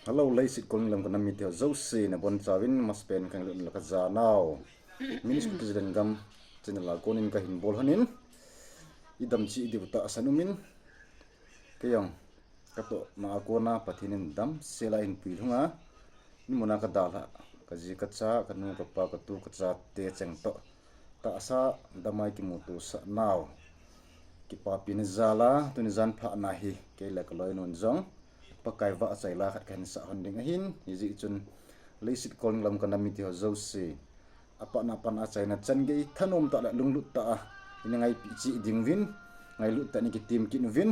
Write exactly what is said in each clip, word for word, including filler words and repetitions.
Hello, leiset kolning lam kana mite ho jouse, nabonchauvin masapen in kangailutna la kajanau. Minis Kuki Zalengam channel a konin kahin bol lhonin, idam cheh diu tahsan umin, kei jong katohna a kona Pathen in damsel a eihin puilhunga, in muna kadalhah, kaji kacha, kanu kapa, katu kachate cheng toh tahsa dama ikimuto sah nau kipapina jal a, tuni jan phatna hi kei le kaloinun jong Pakai vahchoi la khat kahin sah lhon ding ahin, hijeh chun leiset kolning lam kana mite ho jouse, apatna patna a achaina chan gei thanom tah le lunglut tah a ina ngaipi cheh dinguvin, ngailut tah in ikitem kit uvin,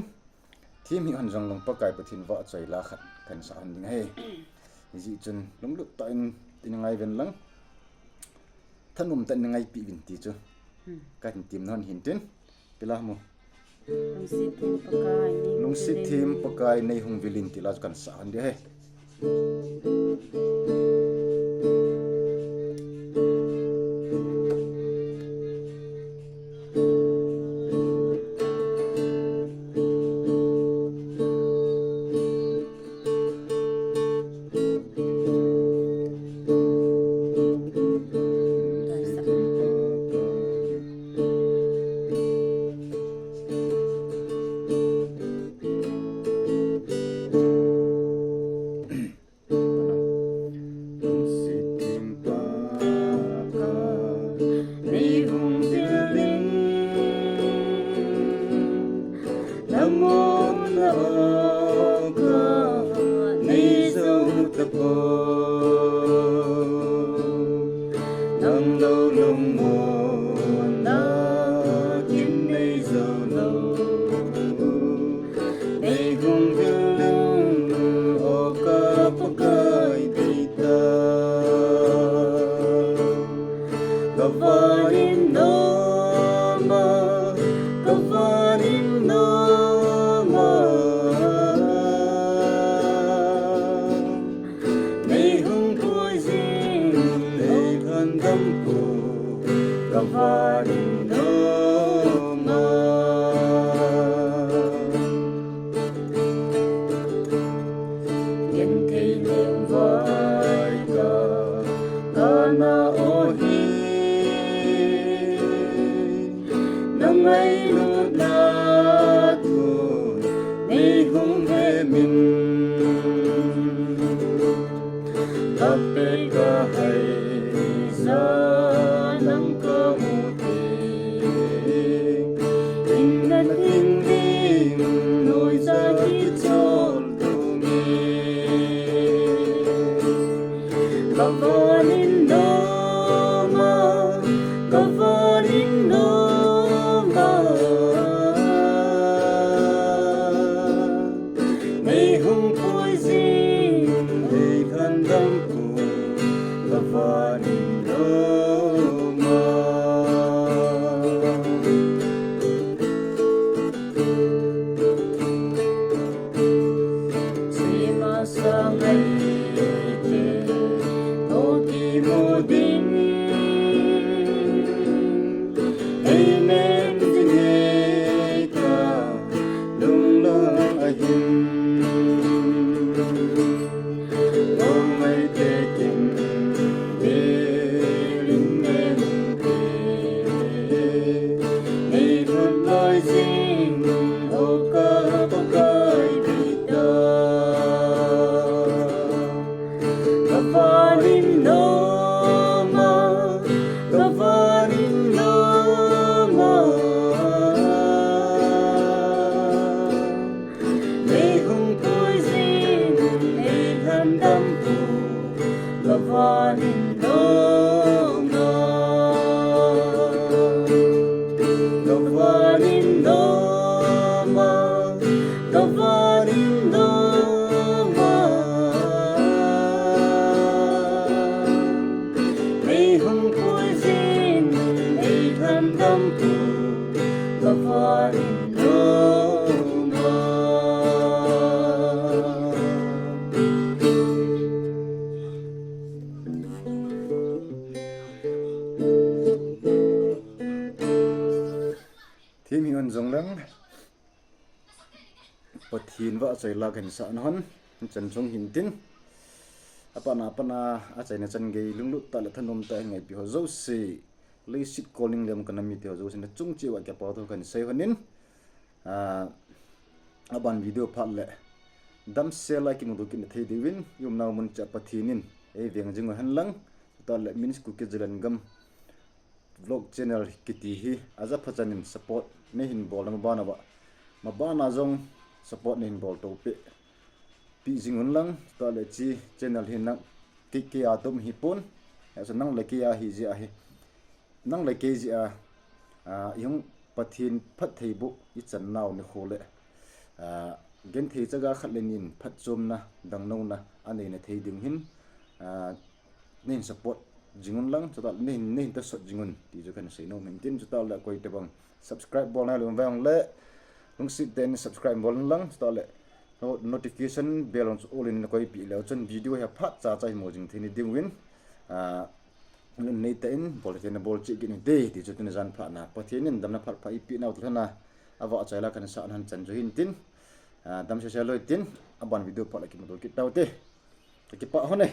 them hih lhon jongleng Pakai Pathen vahchoi la khat kahin sah lhon ding ahi. Hijeh chun lunglut tah in ina ngaiven lang, thanom tah in ina ngaipi uvin ti chu kahin tem lhon hin tin. Pila mo? Lungset them Pakai, nei hung vil in ti la chu kahin sah lhon ding ahi. Lungset them Pakai, nei hung vil in, na muna o kha nei jou tapoi. Nang lou lungmonna kin nei jou lou. Nei hung vil in, o ka Pakai deitah. Ka van in nom a, ka van in nom a. Nei hung pui jing, nei lhondam poi, ka van in nom a. Genthei lengvai ka, ka na o hi. Na ngailutna thu nei hung ve min. Ka pet ka hai ja nang ka mu teng, in na ding ding noi ja kichol tu nge. Ka van in nom a, ka van in nom a. Nei hung pui jing, nei lhondam poi, ka van in nom a. Chema sang ai te, o kimu ding. Amen, ding e ka lunglhang ahin. Ong ai te kin, de rin me lung te. Nei lhun loi jing, o ka Pakai deitah. Ka van in nom a, ka van in nom a. Nei hung pui jing, nei lhondam poi, ka van in nom a. Ka van in nom a, ka van in nom a. Nei hung pui jing, nei lhondam poi, ka van in nom a. Thim hi hon jongleng, Pathen vahchoi la kahin sah na hon, chan chung hin tin. Apatna, apatna, achaina chan gei, lunglut tah le thanom tah in ngaipi ho jouse, leiset kolning lem kana mite ho jouse nachung cheh uva kipa thu kahin sei lhonin, ah, aban video phat le damsel a kimuto kit nathei diuvin, i umnau mun cheh a Pathen in eiveng jing u henlang, chutah le Min's Kuki Zalengam Vlog channel kiti hi ajapha chan in support neihin bol na maban uva, maban a jong support neihin bol to peh, peh jing unlang, chutah le hiche channel hi nang kei, kei a toh hipon, hiche nang le kei a hi jeh ahi, nang le kei jeh a, ah, ihung Pathen phattheiboh ichan nau nikho le, ah, genthei chaga khat le ni in phatchomna, dangnouna anei nathei ding hin, ah, neihin support jing unlang, chutah le neihin, neihin tahsot jing un ti chu kahin seinom in tin, chutah le koi tobang subscribe bol nailou vang le lungset tah in subscribe bol unlang, chutah le no-, notification bell on chu all in nakoipeh leu chun video hi aphat cha cha hin mu jing thei na diuvin, ah, lungneitah in bol theina bol cheh kit un te ti chu tuni jan phat na Pathen in damna phat pha eipeh nau toh lhon a, avahchoi la kahin sah lhon chan chu hin tin, ah, damsel sel loi tin, aban video phat le kimuto kit tau te. Kakipah lhon e.